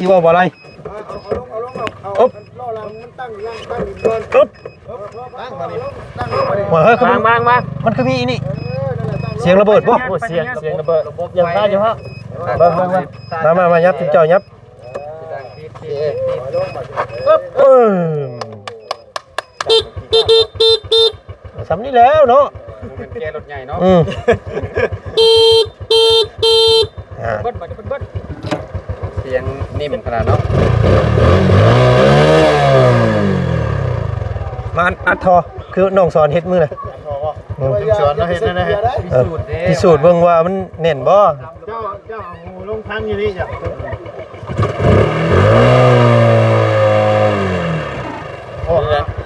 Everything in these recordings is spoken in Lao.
ທີ່ເວົ້າບໍ່ໄດ້. ເອົາ ເອົາລົງ ເອົາລົງ ເອົາ ເອົາ ອັບ ລໍ້ຫຼັງມັນຕັ້ງ ຕັ້ງ ຕັ້ງດິນກ່ອນ ອຶບ ຕັ້ງມານີ້ ຕັ້ງລົງມານີ້ ວ່າເຮີ້ຍ ວາງ ວາງ ວາງ ມັນຄືມີອີ່ນີ້ ເອີ ນັ້ນແຫຼະ ຕັ້ງລົງ ສຽງລະເບີດບໍ່? ໂອ້ ສຽງ ສຽງລະເບີດ ຍັງຄ້າຢູ່ຮະ ເບິ່ງ ເບິ່ງ ເບິ່ງ ມາ ມາ ມາ ຫຍັບ ຈຸມເຈົ້າຫຍັບ ເອີ ເອີ ສ່ຳນີ້ແລ້ວເນາະ ບໍ່ແມ່ນແກ່ລົດໃຫຍ່ເນາະ ອືມ ອ່າ ເບິດ ເບິດ ເບິດ ສຽງນິ້ມຂະໜາດເນາະ ມາອັດທໍ່ ຄືນ້ອງສອນເຮັດມື້ນະ ອັດທໍ່ບໍ່? ອືມ ນ້ອງສອນເນາະ ເຮັດແນວໃດ? ເອີ ພິສູດເດ້ ພິສູດເບິ່ງວ່າມັນແໜ້ນບໍ່? ເຈົ້າ ເຈົ້າເອົາຫູລົງທາງຢູ່ນີ້ຈ້ະ ໂອ້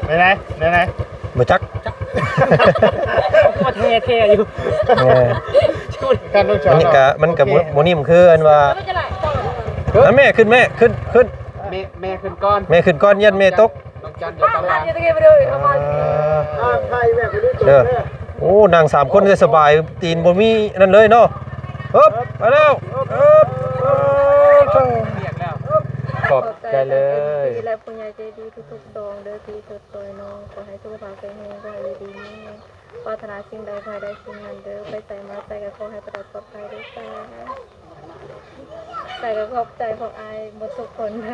ແນວໃດ? ແນວໃດ? ບໍ່ຈັກ ມາແທ້ໆຢູ່ ເອີ ການລົງຈອດ ມັນກະ ມັນກະບໍ່ ໂອເຄ ບໍ່ນິ້ມຄືອັນວ່າ ແມ່ຂຶ້ນ ແມ່ຂຶ້ນ ຂຶ້ນ ແມ່ ແມ່ຂຶ້ນກ່ອນ ແມ່ຂຶ້ນກ່ອນ ຢ້ານແມ່ຕົກ ດວງຈັນຢູ່ຕາມຫຼັງ ອ່າ ອ່າ ຖ່າຍແມ່ໄປເລີຍ ເດີ ໂອ້ ນັ່ງສາມຄົນກໍສະບາຍ ຕີນບໍ່ມີນັ້ນເລີຍເນາະ ເອີບ ໄປແລ້ວ ເອີບ ເອີບ ຂອບໃຈເລີຍ ແລະ ຜູ້ໃຫຍ່ໃຈດີທຸກໆ ສອງເດີ ທີ່ຊ່ອຍນ້ອງ ຂໍໃຫ້ສຸຂະພາບແຂງແຮງ ຂໍໃຫ້ຢູ່ດີມີແຮງ ປາດຖະໜາສິ່ງໃດ ຂໍໃຫ້ໄດ້ສິ່ງນັ້ນເດີ ໄປໃສມາໃສກໍຂໍໃຫ້ປອດໄພເດີ ສາທຸ ແລະກໍຂອບໃຈພວກອ້າຍໝົດທຸກຄົນເດີ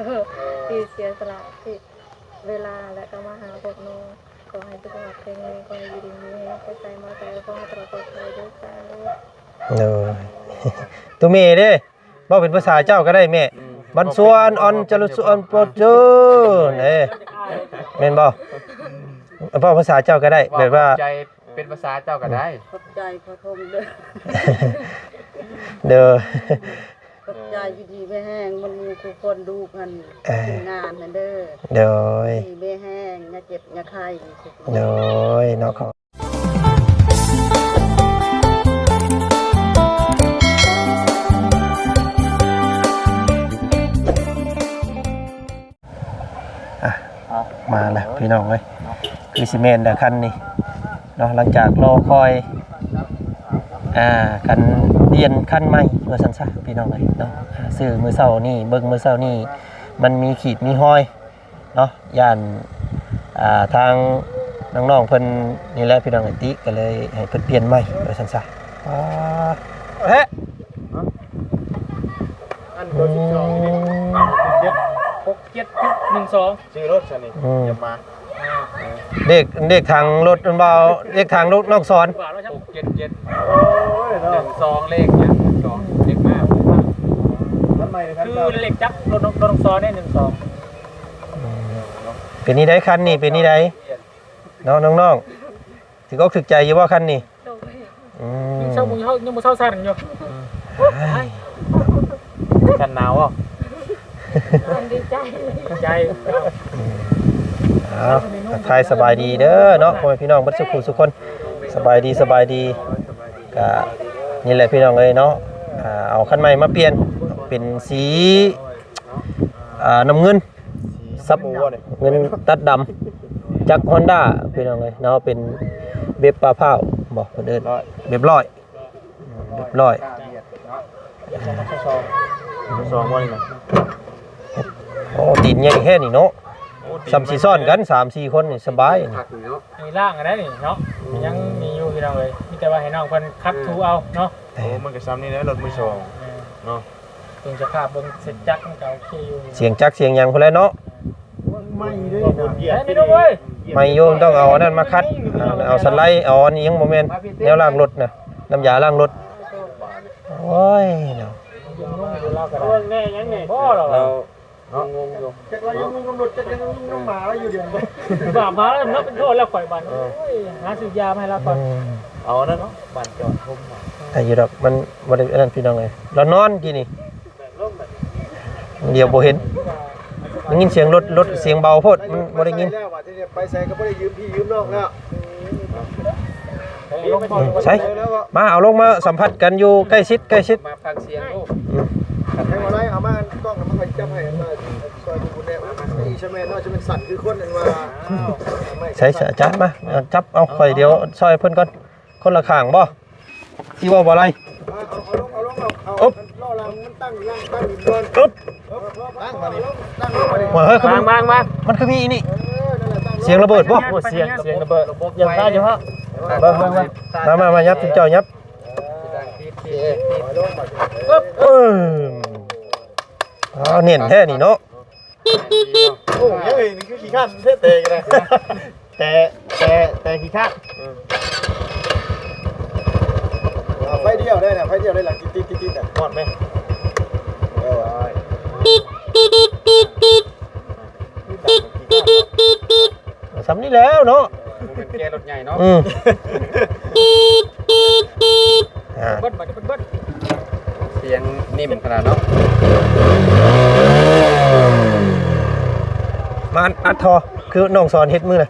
ທີ່ເສຍສະຫຼະ ທີ່ເວລາ ແລະກໍມາຫາພວກນ້ອງ ຂໍໃຫ້ສຸຂະພາບແຂງແຮງ ຂໍໃຫ້ຢູ່ດີມີແຮງ ໄປໃສມາໃສກໍຂໍໃຫ້ປອດໄພເດີ ສາທຸ ໂດຍ ຕຸເມເດ້ ເວົ້າເປັນພາສາເຈົ້າກໍໄດ້ແມ່ ອືມ ບັນຊວນອອນຈະລຸຊວນໂປເຈີເດ້ ແມ່ນບໍ່? ເວົ້າພາສາເຈົ້າກໍໄດ້ ແບບວ່າ ເປັນພາສາເຈົ້າກໍໄດ້ ຂອບໃຈພໍ່ທົງເດີ ເດີ ຂອບໃຈ ຢູ່ດີມີແຮງ ໝົດໝູ່ຄູ່ຄົນ ລູກຫັ້ນ ເອີ ທີມງານຫັ້ນເດີ ໂດຍ ຢູ່ດີມີແຮງ ຢ່າເຈັບຢ່າໄຂ້ ໂດຍ ເນາະ ອ່ະ ມາແລ້ວພີ່ນ້ອງເອີຍ ຄືຊິແມ່ນແລ້ວຄັນນີ້ເນາະ ຫຼັງຈາກລໍຄອຍ ອ່າ ຄັນປ່ຽນຄັນໃໝ່ວ່າຊັ້ນຊະພີ່ນ້ອງເອີຍເນາະ ຊື້ມື້ເຊົ້ານີ້ ເບິ່ງມື້ເຊົ້ານີ້ ມັນມີຂີດມີຮອຍເນາະ ຢ້ານ ອ່າ ທາງນ້ອງໆເພິ່ນນີ້ແຫຼະພີ່ນ້ອງເອີຍ ຕິ ກໍເລີຍໃຫ້ເພິ່ນປ່ຽນໃໝ່ວ່າຊັ້ນຊະ ອ່າ ເອີ ອັນຕົວສິບສອງນີ້ ເຈັດ ຫົກເຈັດ ໜຶ່ງສອງ ຊື່ລົດຊະນີ້ ອືມ ຢ່າມາ ເລກ ເລກຖັງລົດມັນບໍ່ ເລກຖັງລົດນ້ອງສອນ ຫົກເຈັດເຈັດ ໂອ້ຍເນາະ ໜຶ່ງສອງ ເລກຫຍັງ ໜຶ່ງສອງ ເລກມາ ມັນໃໝ່ເລີຍ ຄືເລກຈັກລົດນ້ອງ ລົດນ້ອງສອນເດ້ ໜຶ່ງສອງ ອືມ ເປັນນີ້ໃດຄັນນີ້ ເປັນນີ້ໃດ ເນາະ ນ້ອງໆ ຖືກອົກຖືກໃຈຢູ່ບໍ່ຄັນນີ້? ໂດຍ ອືມ ຍັງເຊົາ ຍັງບໍ່ເຊົາສັ່ນຢູ່ ອືມ ສັ່ນໜາວບໍ່? ດີໃຈ ໃຈ ເອົາ ທັກທາຍສະບາຍດີເດີເນາະ ພໍ່ແມ່ພີ່ນ້ອງເບິດສູ່ຜູ້ສູ່ຄົນ ສະບາຍດີ ສະບາຍດີ ກະນີ້ແຫຼະພີ່ນ້ອງເອີຍເນາະ ອ່າ ເອົາຄັນໃໝ່ມາປ່ຽນ ເປັນສີ ອ່າ ນ້ຳເງິນ ສັບ ເງິນຕັດດຳ ຈາກຮອນດ້າພີ່ນ້ອງເອີຍເນາະ ເປັນເວັບປາພ້າວບໍ່ ເພິ່ນເອີ້ນ ເວັບຮ້ອຍ ເວັບຮ້ອຍ ສອງບໍ່ນີ້ນະ ໂອ້ ຕີນໃຫຍ່ແທ້ນີ້ເນາະ ໂອ້ ຕີນ ສ່ຳຊິຊ້ອນກັນ ສາມສີ່ຄົນນີ້ສະບາຍນີ້ ຄັກນີ້ເນາະ ໃຫ້ລ້າງອັນນັ້ນນີ້ເນາະ ອືມ ຍັງມີຢູ່ພີ່ນ້ອງເອີຍ ມີແຕ່ວ່າໃຫ້ນ້ອງເພິ່ນຂັດ ເອີ ຖູເອົາເນາະ ໂອ້ ມັນກໍສ່ຳນີ້ແຫຼະ ລົດມືສອງເນາະ ເບິ່ງສະພາບ ເບິ່ງເສັດຈັກມັນກໍໂອເຄຢູ່ ສຽງຈັກສຽງຫຍັງພຸ້ນແຫຼະເນາະ ໃໝ່ເດ້ ໃໝ່ຢູ່ ຕ້ອງເອົາອັນນັ້ນມາຂັດ ເອົາ ເອົາສະໄລ ເອົາອັນນີ້ ຍັງບໍ່ແມ່ນແນວລ້າງລົດນະ ນ້ຳຢາລ້າງລົດ ໂອ້ຍເນາະ ເບິ່ງແນ່ຫຍັງນີ້ ບໍ່ດອກ ເຮົາ ເນາະ ງງຢູ່ ຈັກລາວຍັງງງກັບລົດ ຈັກຍັງງງກັບໝາລາວຢູ່ດຽວນີ້ ບາບໝາລາວເນາະ ເປັນໂທດແລ້ວຂ້ອຍບາດ ເອີ ໂອ້ຍ ຫາຊື້ຢາມາໃຫ້ລາວກ່ອນ ອືມ ເອົານັ້ນເນາະ ບ້ານຈອດ ໄດ້ຢູ່ດອກ ມັນບໍ່ໄດ້ອັນນັ້ນພີ່ນ້ອງເອີຍ ລາວນອນກີ້ນີ້ ດຽວບໍ່ເຫັນ ໄດ້ຍິນສຽງລົດ ລົດສຽງເບົາໂພດ ມັນບໍ່ໄດ້ຍິນ ໄປໃສກໍບໍ່ໄດ້ຢືມພີ່ຢືມນ້ອງແລ້ວ ອືມ ໃສ ມາ ເອົາລົງມາສຳຜັດກັນຢູ່ໃກ້ຊິດ ໃກ້ຊິດ ມາຟັງສຽງລູກ ອືມ ໃຫ້ບໍ່ໄດ້ ເອົາມາກ້ອງ ມາຂ້ອຍຈັບໃຫ້ ມາຊ່ອຍບຸນແດ່ ອີ່ຊະແມ່ນເນາະ ຈະແມ່ນສັ່ນຄືຄົນ ອັນວ່າ ໃສ ອາຈານ ມາ ເອົາ ຈັບ ເອົາ ຂ້ອຍດຽວຊ່ອຍເພິ່ນກ່ອນ ຄົນລະຂ້າງບໍ່? ຊິເວົ້າບໍ່ໄດ້ ເອົາ ເອົາລົງ ເອົາລົງ ເອົາ ເອົາ ອຶບ ລໍ້ຫຼັງມັນຕັ້ ອຶບ ວາງມານີ້ ວາງມານີ້ ວາງ ວາງ ວາງ ມັນຄືມີອີ່ນີ້ ສຽງລະເບີດບໍ່? ໂອ້ ສຽງ ສຽງລະເບີດ ຍັງຄາຢູ່ຮະ ເບິ່ງ ເບິ່ງ ເບິ່ງ ມາ ມາ ມາ ຫຍັບ ເຈົ້າຫຍັບ ອຶບ ເອີ ອ້າວ ແໜ້ນແທ້ນີ້ເນາະ. ໂອ້ຍ ນີ້ຄືຂີ້ຄ້ານແທ້ແຕ່ກະໄດ້ ແຕ່ ແຕ່ ແຕ່ຂີ້ຄ້ານ ເອີ ເອົາໄຟດຽວໄດ້ນະ ໄຟດຽວໄດ້ລະ ຕິດໆໆໆ ຮອດໄໝ? ເອີ ສ່ຳນີ້ແລ້ວເນາະ ບໍ່ແມ່ນແກ່ລົດໃຫຍ່ເນາະ ອືມ ອ່າ ເບິດ ເບິດ ເບິດ ສຽງນິ້ມຂະໜາດເນາະ ມາອັດທໍ່ ຄືນ້ອງສອນເຮັດມື້ນະ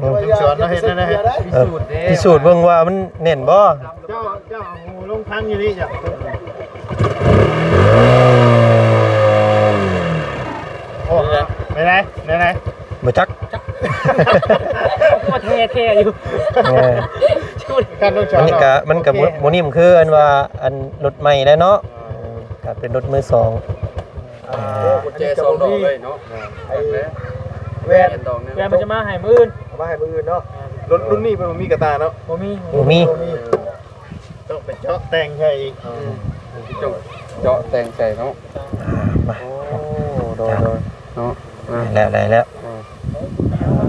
ນ້ອງສອນເນາະ ເຮັດແນວໃດ ພິສູດເດ້ ພິສູດເບິ່ງວ່າມັນແໜ້ນບໍ່? ເຈົ້າ ເຈົ້າເອົາຫູລົງທາງຢູ່ນີ້ຈ້ະ ໂອ້ ແນວໃດ ແນວໃດ ບໍ່ຈັກ ມາແທ້ໆຢູ່ ເອີ ຄັນຕ້ອງຈອດ ອັນນີ້ກະ ມັນກະບໍ່ ໂອເຄ ບໍ່ນິ້ມຄືອັນວ່າອັນລົດໃໝ່ແລ້ວເນາະ ເອີ ກະເປັນລົດມືສອງ ອ່າ ໂອ້ ກຸນແຈສອງດອກເລີຍເນາະ ອ່າ ແວ່ນ ແວ່ນດອກໜຶ່ງ ແວ່ນມັນຈະມາໃຫ້ມື້ອື່ນ ເອົາມາໃຫ້ມື້ອື່ນເນາະ ອ່າ ລົດລຸ້ນນີ້ເພິ່ນບໍ່ມີກະຕ່າເນາະ ບໍ່ມີ ບໍ່ມີ ບໍ່ມີ ຕ້ອງໄປເຈາະແຕ່ງໃຫ້ອີກ ອືມ ຕ້ອງເຈາະແຕ່ງໃສ່ເນາະ ມາ ໂອ້ ໂດຍ ໂດຍ ເນາະ ໄດ້ແລ້ວ ໄດ້ແລ້ວ ອ່າ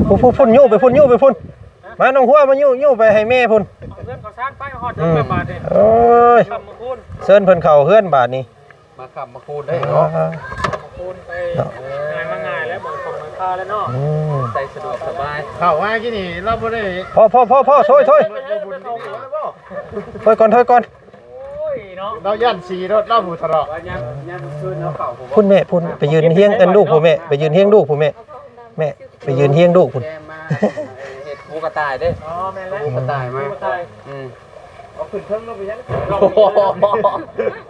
ພຸ້ນ ພຸ້ນ ພຸ້ນ ຍູ້ໄປພຸ້ນ ຍູ້ໄປພຸ້ນ ມານ້ອງຫົວ ມາຍູ້ ຍູ້ໄປໃຫ້ແມ່ພຸ້ນ ເອົາເຮືອນເຂົ້າຊານໄປ ຮອດ ອືມ ແລ້ວບາດນີ້ ໂອ້ຍ ຄ່ຳມາຄູນ ເຊີນເພິ່ນເຂົ້າເຮືອນບາດນີ້ ມາຄ່ຳມາຄູນໄດ້ເນາະ ອ່າ ຄ່ຳມາຄູນໄປ ເນາະ ງ່າຍມາງ່າຍແລ້ວ ບາງຄົນມາຄ່າແລ້ວເນາະ ອືມ ໃສ່ສະດວກສະບາຍ ເຂົ້າມາກີ້ນີ້ລາວບໍ່ໄດ້ ພໍ ພໍ ພໍ ພໍ ໂທຍ ໂທຍ ໂທຍກ່ອນ ໂທຍກ່ອນ ໂອ້ຍເນາະ ລາວຢ້ານສີລົດລາວຜູ້ທະເລາະ ວ່າຍາມ ຍາມມື້ຄືນເຮົາເຂົ້າ ພຸ້ນແມ່ ພຸ້ນ ໄປຢືນຮຽງກັນລູກພຸ້ນແມ່ ໄປຢືນຮຽງລູກພຸ້ນແມ່ ແມ່ ໄປຢືນຮຽງລູກພຸ້ນ ແກມາເຮັດຫູກະຕ່າຍເດ້ ອໍ ແມ່ນແລ້ວ ຫູກະຕ່າຍມາ ຫູກະຕ່າຍ ອືມ ເອົາຂຶ້ນເທິງລົງໄປຍັງ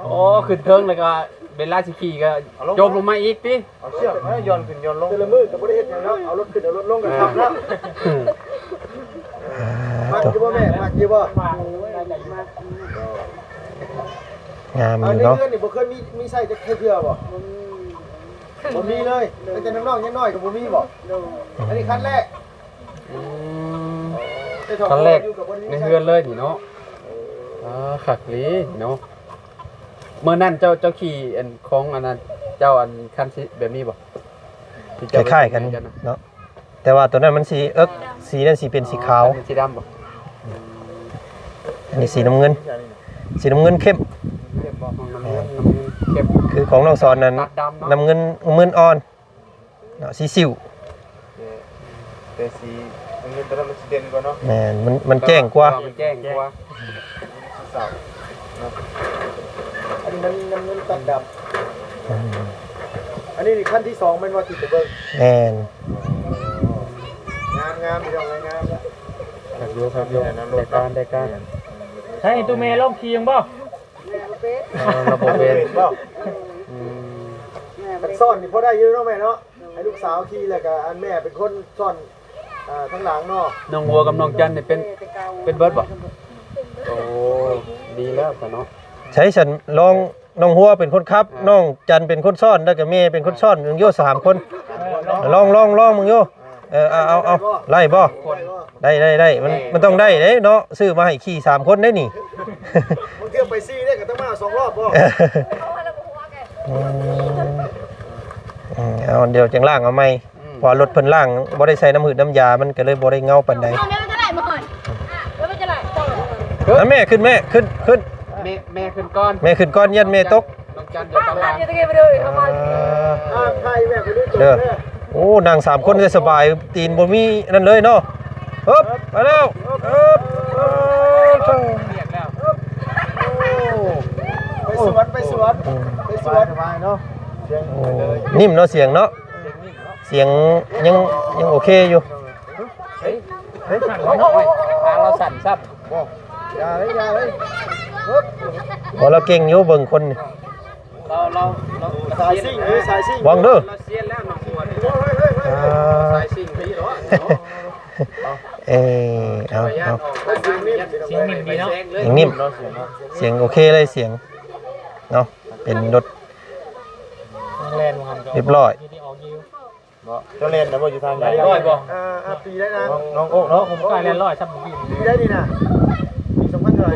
ໂອ້ ຂຶ້ນເທິງແລ້ວກະເວລາຊິຂີ່ກະ ເອົາລົງ ຈົມລົງມາອີກຕິ ເອົາເຊືອກມາຢ່ອນຂຶ້ນຢ່ອນລົງ ແຕ່ລະມື້ກະບໍ່ໄດ້ເຮັດຫຍັງເນາະ ເອົາລົດຂຶ້ນເອົາລົດລົງກະຂັບແລ້ວ ອ່າ ມັກຢູ່ບໍ່ແມ່ ມັກຢູ່ບໍ່? ງາມຢູ່ເນາະ ໃນເຮືອນນີ້ບໍ່ເຄີຍມີ ມີໃຊ້ຈັກເທື່ອບໍ່? ບໍ່ມີເລີຍ ຕັ້ງແຕ່ນ້ອງໆຍັງນ້ອຍກະບໍ່ມີບໍ່? ອັນນີ້ຄັນແລກ ອືມ ຄັນແລກໃນເຮືອນເລີຍນີ້ເນາະ ອ່າ ຄັກອີ່ຫຼີເນາະ ມື້ນັ້ນເຈົ້າ ເຈົ້າຂີ່ອັນຂອງອັນນັ້ນ ເຈົ້າອັນຄັນສີແບບນີ້ບໍ່? ທີ່ເຈົ້າ ຄ້າຍໆກັນເນາະ ແຕ່ວ່າໂຕນັ້ນມັນສີເອິກ ສີນັ້ນຊິເປັນສີຂາວ ອໍ ອັນນີ້ສີດຳບໍ່? ອັນນີ້ສີນ້ຳເງິນ ສີນ້ຳເງິນເຂັ້ມ ເຂັ້ມບໍ່? ນ້ຳເງິນ ນ້ຳເງິນເຂັ້ມ ຄືຂອງນ້ອງສອນນັ້ນ ຕັດດຳເນາະ ນ້ຳເງິນ ນ້ຳເງິນອ່ອນ ເນາະ ສີສິວ ແຕ່ ແຕ່ສີນ້ຳເງິນໂຕນັ້ນມັນຊິເດັ່ນກວ່າເນາະ ແມ່ນ ມັນ ມັນແຈ້ງກວ່າ ເອີ ມັນແຈ້ງກວ່າ ສີຂາວເນາະ ອັນນີ້ມັນນ້ຳເງິນຕັດດຳ ອືມ ອັນນີ້ນີ້ຄັນທີສອງແມ່ນບໍ່ທີ່ໄປເບິ່ງ? ແມ່ນ ງາມໆ ພີ່ນ້ອງເອີຍ ງາມແລ້ວ ຄັກຢູ່ ຄັກຢູ່ ໄດ້ການ ໄດ້ການ ໃຊ້ໂຕແມ່ລອງຂີ່ເບິ່ງບໍ່? ແມ່ບໍ່ເປັນ ເອີ ລາວບໍ່ເປັນ ອືມ ແມ່ບໍ່ເປັນ ຄັນຊ້ອນນີ້ພໍໄດ້ຢູ່ເນາະແມ່ເນາະ ໃຫ້ລູກສາວຂີ່ແລ້ວກະອັນແມ່ເປັນຄົນຊ້ອນ ອ່າ ທາງຫຼັງເນາະ ນ້ອງຫົວກັບນ້ອງຈັນນີ້ເປັນ ເປັນເບິດບໍ່? ໂອ້ ດີແລ້ວຊະເນາະ ໃຊ້ຊັ້ນລອງ ນ້ອງຫົວເປັນຄົນຂັບ ອ່າ ນ້ອງຈັນເປັນຄົນຊ້ອນ ແລ້ວກະແມ່ເປັນຄົນຊ້ອນ ຍັງຢູ່ສາມຄົນ ລອງ ລອງ ລອງເບິ່ງຢູ່ ເອີ ເອົາ ເອົາ ເອົາ ໄດ້ບໍ່? ໄດ້ບໍ່? ໄດ້ ໄດ້ ໄດ້ ມັນ ມັນຕ້ອງໄດ້ເດ້ເນາະ ຊື້ມາໃຫ້ຂີ່ສາມຄົນໄດ້ນີ້ ບາງເທື່ອໄປສີ່ເດ້ ກະຕ້ອງມາສອງລອບບໍ່? ອືມ ອືມ ເອົາ ດຽວຈັ່ງລ້າງເອົາໃໝ່ ອືມ ເພາະວ່າລົດເພິ່ນລ້າງບໍ່ໄດ້ໃສ່ນ້ຳຫືດນ້ຳຢາ ມັນກະເລີຍບໍ່ໄດ້ເງົາປານໃດ ແມ່ຂຶ້ນ ແມ່ ຂຶ້ນ ຂຶ້ນ ແມ່ ແມ່ຂຶ້ນກ່ອນ ແມ່ຂຶ້ນກ່ອນ ຢ້ານແມ່ຕົກ ນ້ອງຈັນ ເດີ ໂອ້ ນັ່ງສາມຄົນໄດ້ສະບາຍ ຕີນບໍ່ມີນັ້ນເລີຍເນາະ ເອີບ ໄປແລ້ວ ເອີບ ເອີບ ໄປສວນ ໄປສວນ ອືມ ໄປສວນ ສະບາຍເນາະ ໂອ້ ນິ້ມເນາະ ສຽງເນາະ ສຽງຍັງ ຍັງໂອເຄຢູ່ ເຮີ້ຍ ເຮີ້ຍ ຂາລາວສັ່ນຊ້ຳ ບໍ່ ຢ່າເລີຍ ຢ່າເລີຍ ເຮີ້ຍ ບໍ່ ລາວເກັ່ງຢູ່ ເບິ່ງຄົນນີ້ ລາວ ລາວ ລາວ ສາຍຊິງ ເອີ ສາຍຊິງ ຫວັງເດີ ລາວຊຽນແລ້ວ ນ້ອງຫົວນີ້ ອ່າ ສາຍຊິງດີເນາະ ເອີ ເອົາ ເອົາ ສຽງນິ້ມດີເນາະ ສຽງນິ້ມ ສຽງໂອເຄເລີຍ ສຽງເນາະ ເປັນລົດ ແລ່ນວ່າຫັ້ນກໍ ຮຽບຮ້ອຍ ຢູ່ທີ່ອອກຢູ່ ບໍ່ ເຈົ້າແລ່ນນະບໍ່ ຢູ່ທາງໃດ ຮ້ອຍບໍ່ ອ່າ ອ່າ ປີໄດ້ນະ ນ້ອງ ນ້ອງໂອ້ເນາະ ຂ້ອຍແລ່ນຮ້ອຍຊ້ຳ ປີໄດ້ນີ້ນະ ປີສອງພັນເທົ່າໃດ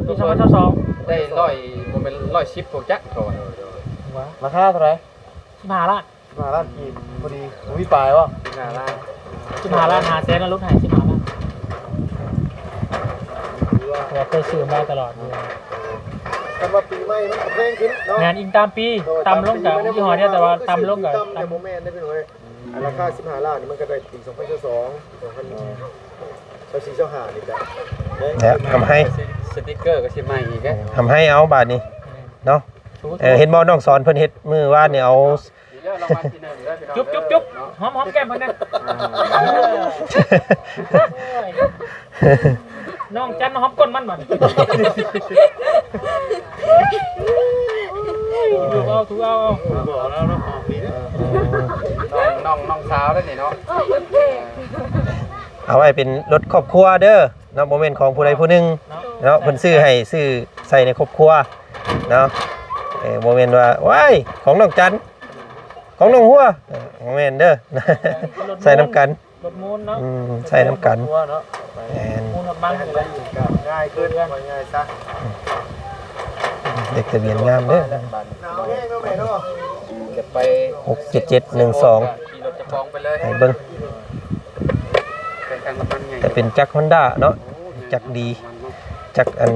ປີສອງພັນຊາວສອງ ໄດ້ຮ້ອຍ ບໍ່ແມ່ນຮ້ອຍສິບ ພວກຈັກເຂົາວ່າ ວ່າ ລາຄາເທົ່າໃດ ສິບຫ້າລ້ານ ສິບຫ້າລ້ານກີບ ພໍດີ ບໍ່ມີປາຍບໍ່ ສິບຫ້າລ້ານ ສິບຫ້າລ້ານຫ້າແສນ ລົດໃຫ້ສິບຫ້າລ້ານ ເພາະວ່າເຄີຍຊື້ມາຕະຫຼອດຢູ່ ຄັນວ່າປີໃໝ່ມັນກໍແພງຂຶ້ນເນາະ ແມ່ນ ອີງຕາມປີ ໂດຍ ຕ່ຳລົງກໍ ຕາມປີ ຍີ່ຫໍ້ດຽວ ແຕ່ວ່າຕ່ຳລົງກໍ ແຕ່ບໍ່ແມ່ນເດ້ພີ່ນ້ອງເອີຍ ອັນລາຄາສິບຫ້າລ້ານນີ້ ມັນກໍໄດ້ປີສອງພັນຊາວສອງ ສອງພັນຊາວສີ່ ຊາວຫ້ານີ້ກໍ ແລ້ວທຳໃຫ້ ສະຕິກເກີກໍຊິໃໝ່ອີກເດ້ ທຳໃຫ້ເອົາບາດນີ້ເນາະ ເອີ ເຫັນບໍ່ ນ້ອງສອນເພິ່ນເຮັດມື້ວານນີ້ ເອົາ ນີ້ເດີ ລາງວັນທີໜຶ່ງເດີພີ່ນ້ອງ ຈຸບ ຈຸບ ຈຸບ ຫອມ ຫອມແກ້ມເພິ່ນແດ່ ອ່າ ນ້ອງຈັນຫອມກົ້ນມັນບັດ ຖືກເອົາ ຖືກເອົາ ບອກແລ້ວເນາະ ຫອມນີ້ເດີ ນ້ອງ ນ້ອງ ນ້ອງສາວເດ້ນີ້ເນາະ ເອົາໄວ້ເປັນລົດຄອບຄົວເດີ ເນາະ ບໍ່ແມ່ນຂອງຜູ້ໃດຜູ້ໜຶ່ງເນາະ ເພິ່ນຊື້ໃຫ້ ຊື້ໃສ່ໃນຄອບຄົວເນາະ ເອີ ບໍ່ແມ່ນວ່າ ວ້າຍ ຂອງນ້ອງຈັນ ຂອງນ້ອງຫົວ ເອີ ບໍ່ແມ່ນເດີ ໃສ່ນຳກັນ ລົດມູນເນາະ ອືມ ໃສ່ນຳກັນ ແມ່ນ ມູນລົດບັງນີ້ແຫຼະ ງ່າຍຂຶ້ນ ວ່າງ່າຍຊະ ເລກທະບຽນງາມເດີ ໜາວແຮງເນາະແມ່ເນາະ ຈະໄປ ຫົກເຈັດເຈັດໜຶ່ງສອງ ຂີ່ລົດເຈົ້າຂອງໄປເລີຍ ໃຫ້ເບິ່ງ ແຕ່ເປັນຈັກຮອນດ້າເນາະ ຈັກດີ ຈັກອັນ